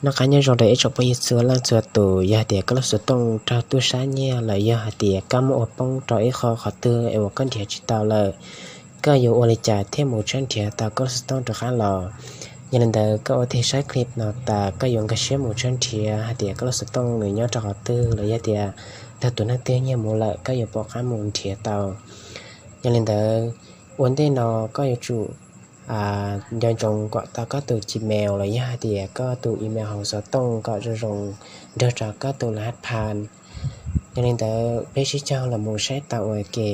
Noj qab nyob zoo rau ib tsoom phooj ywg txhua leej txhua tus, yog hais tias koj lub xov tooj raug tub sab nyiag los yog hais tias koj muab ua poob rau ib qho qhov twg es uas koj nrhiav tsis tau lawm, koj yuav ua li cas thiaj mus tshawb nrhiav tau koj lub xov tooj rov qab los? Yog li ntawd koj ua tib saib clip no tas koj yuav nkag siab mus tshawb nrhiav hais tias koj lub xov tooj nws nyob rau qhov twg los yog tias tau tus neeg twg nyiag mus lawm koj yuav pom qab mus nrhiav tau. Yog li ntawd ua ntej no koj yuav tsum nco ntsoov kom tau koj tus Gmail los yog hais tias koj tus email hauv xov tooj kom zoo zoo nrog rau koj tus laj phan. Yog li ntawd peb sib caug los mus saib tau ua ke.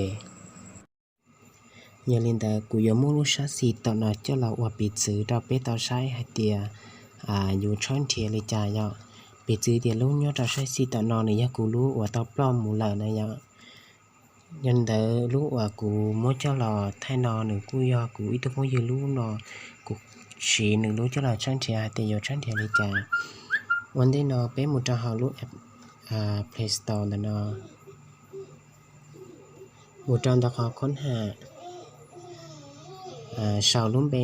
Yog li ntawd kuv yuav muab lub sab xis tom no coj los ua piv txwv rau peb tau saib hais tias yus tshawb nrhiav li cas yom. Piv txwv tias lub nyob rau sab xis tom no nws yog kuv lub uas tau ploj mus lawm na yom. Yog li ntawd lub uas kuv muab coj los thaij no nws kuj yog kuv ib tug phooj ywg lub no, kuv siv nws lub coj los tshawb nrhiav hais tias yuav tshawb nrhiav li cas. Ua ntej no peb mus rau hauv lub app Play Store ntawm no, mus rau ntawm qhov khoob ham, sau lub npe,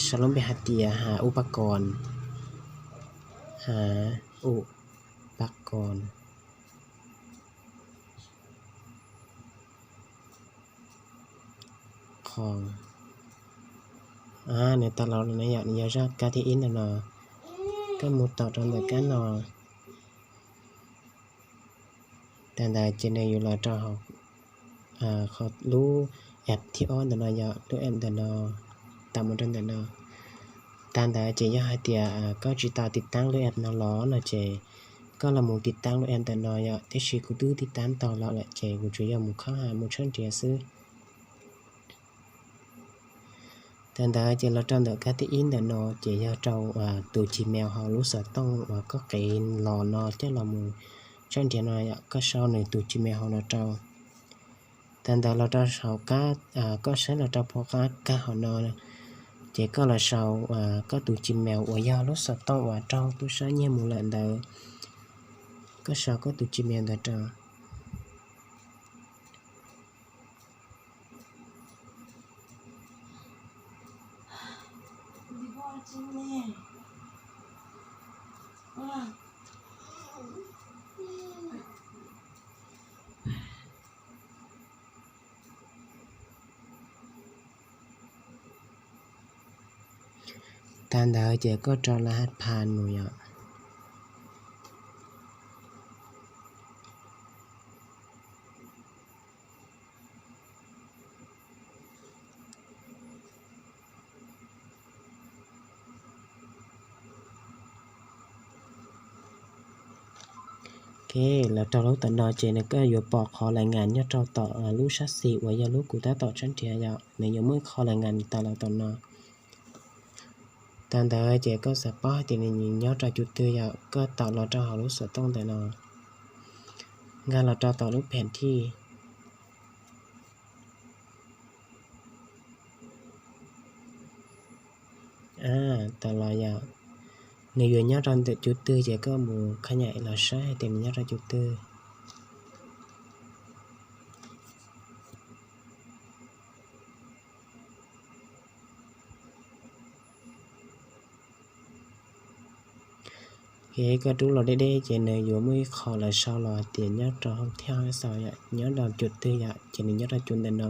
sau lub npe hais tias has u pa koos, has u pa koos, qhov nws tau los no yom, nws yog zaj kab thib ib ntawm no, koj mus tom rau ntawm kab no. Tag ntawd ces nws yuav los rau lub app thib ob ntawm no yom, lub app ntawm no, tau mus rau ntawm no. Tag ntawd ces yog hais tias koj tsis tau tiv taab lub app no los no ces koj los mus tiv taab lub app ntawm no yom, tiam sis kuv twb tiv taab tau los lawm ces kuv tsuas yog mus khoob ham mus tshawb nrhiav xwb. Tag ntawd ces los rau ntawm kab thib ib ntawm no ces yog rau tus Gmail hauv lub xov tooj uas koj qiv los no coj los mus tshawb nrhiav no yom, koj sau nws tus Gmail hauv no rau. Tag ntawd los rau saum kab, koj saib los rau phau qab kag hauv no, ces koj los sau koj tus Gmail uas yog lub xov tooj uas raug tub sab nyiag mus lawm ntawd, koj sau koj tus Gmail ntawd rau. Tag ntawd ces koj rau laj phan mus yom. Ok, los rau lub tom no ces nws koj yuav pom qhov lais ngas nyob rau tom lub sab xis uas yog lub kuv tab tom tshawb nrhiav yom, nws yuav muaj ib qho lais ngas tawm los tom no. Tag ntawd ces koj xav paub hais tias nws nyob rau cov twg yom, koj tau los rau hauv lub xov tooj ntawm no, nkag los rau tom lub phem thij. Tau los yom, nws yuav nyob rau ntawm cov twg ces koj mus khab nyam los saib hais tias nws nyob rau cov twg. Koj rub los deb deb ces nws yuav muaj ib qho lawv sau los hais tias nyob rau hoob thauj hab xaus yom, nyob rau cov twg yom, ces nws nyob rau cov ntawm no.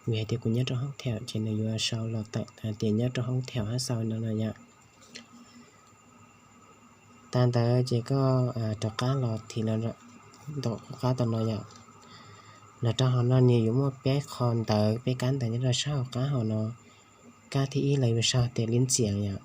Vim hais tias kuv nyob rau hoob thauj ces nws yuav sau los tawm hais tias nyob rau hoob thauj hab xaus no no yom. Tag ntawd ces koj rov qab los thim los tom qab tom no yom. Los rau hauv no nws yuav muaj peb qho ntawv, peb kab ntawv nyob rau sab hauv qab hauv no. Kab thib ib lawv yuav sau tias lib ntxias yom.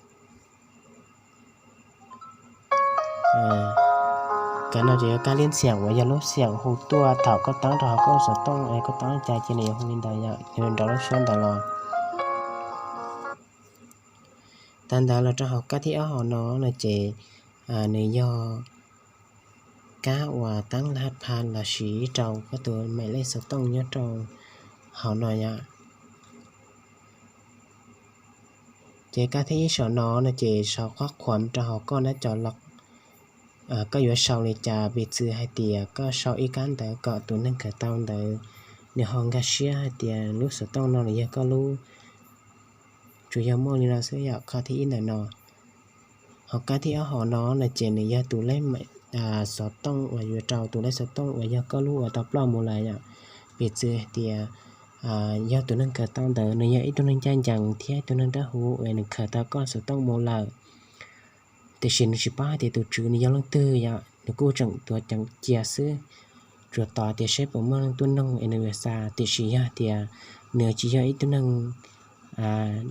Kab no ces yog kab lib ntxias uas yog lub xiam hu tuaj thaum koj tab rau hauv koj xov tooj es koj tab li cas ces nws yuav hu li ntawd yom, nws nrov lub suab ntawd los. Tag ntawd los rau hauv kab thib ob hauv no no ces nws yog kab uas tab laj pha los sis rau koj tus maim lej xov tooj nyob rau hauv no yom. Ces kab thib ib saum no no ces sau qhob qhuas rau hauv koj nab co los, koj yuav sau li cas, piv txwv hais tias koj sau ib kab ntawv kom tus neeg kawm tau ntawd nws ho nkag siab hais tias lub xov tooj no nws yog koj lub Tsuas yog muaj li no xwb yom, kab thib ib ntawm no. Ho kab thib ob hauv no no ces nws yog tus lej xov tooj uas yuav rau tus lej xov tooj uas yog koj lub uas tau ploj mus lawm yom. Piv txwv hais tias yog tus neeg khaws tau ntawd nws yog ib tug neeg ncaj ncees thiab ib tug neeg dawb huv uas nws khaws tau koj xov tooj mus lawm, tiam sis nws tsis paub hais tias tus tswv nws yog leej twg yom, nws kuj tseem tuav ceev cia xwb, tsuas tos tias saib puas muaj neeg tuaj noog es nws yuav xa. Tiam sis yog tias nws tsis yog ib tug neeg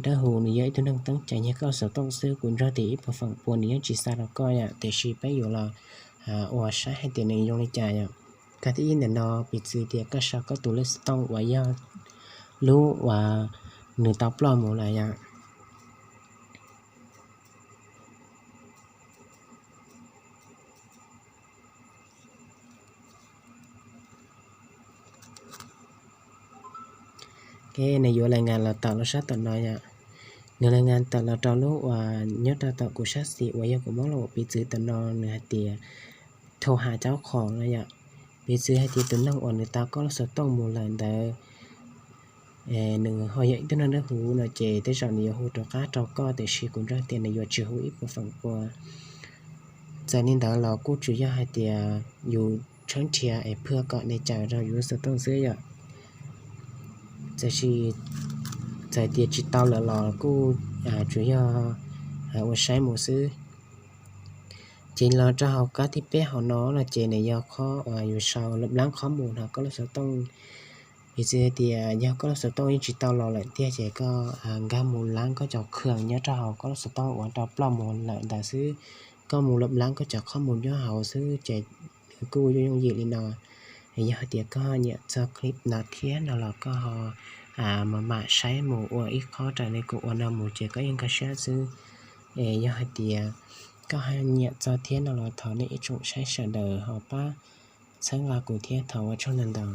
dawb huv, nws yog ib tug neeg teeb ceev nyiag koj xov tooj xwb, kuv nrog tias ib puas feem pua nws yeej tsis xa rau koj yom. Tiam sis peb yuav los ua saib hais tias nws zoo li cas yom. Kab thib ib ntawm no piv txwv tias koj sau koj tus lej xov tooj uas yog lub uas nws tau ploj mus lawm yom. Nws yuav lais ngas los tawm los sab tom no yom. Nws lais ngas tawm los rau lub uas nyob rau tom kuv sab xis uas yog kuv muab los piv txwv tom no, nws hais tias thau has cauv qhos no yom. Piv txwv hais tias tus neeg uas nws tau koj lub xov tooj mus lawm ntawd nws ho yog ib tug neeg dawb huv no ces tej zaum nws yuav hu rov qab rau koj, tiam sis kuv nrog tias nws yuav tsis hu ib puas feem pua. Txawm li ntawd los kuj tsuas yog hais tias yus tshawb nrhiav es phwaj kom nej caw rau yus lub xov tooj xwb yom. Txawm tias tsis tau lawm los kuj tsuas yog ua saib mus xwb. Ces los rau hauv kab thib peb hauv no no ces nws yog qhov uas yus sau lab lab qhov mus no koj lub xov tooj. Piv txwv tias yog koj lub xov tooj yeej tsis tau los lawm tiag ces koj nkag mus lab koj cov khw nyob rau hauv koj lub xov tooj uas tau ploj mus lawm ntawd xwb. Koj mus lab lab koj cov qhov mus nyob hauv xwb ces nws kuj yooj yooj yim li no. Yog hais tias koj nyiam txog clip no thiab no los koj ho mam mam saib mus ua ib qhov raws li kuv ua no mus ces koj yeej nkag siab xwb. Es yog hais tias koj ho nyiam txog thiab no los thov nej ib tsoom saib sawv daws ho pab txhawb nqa kuv thiab, thov ua tsaug ntau ntau.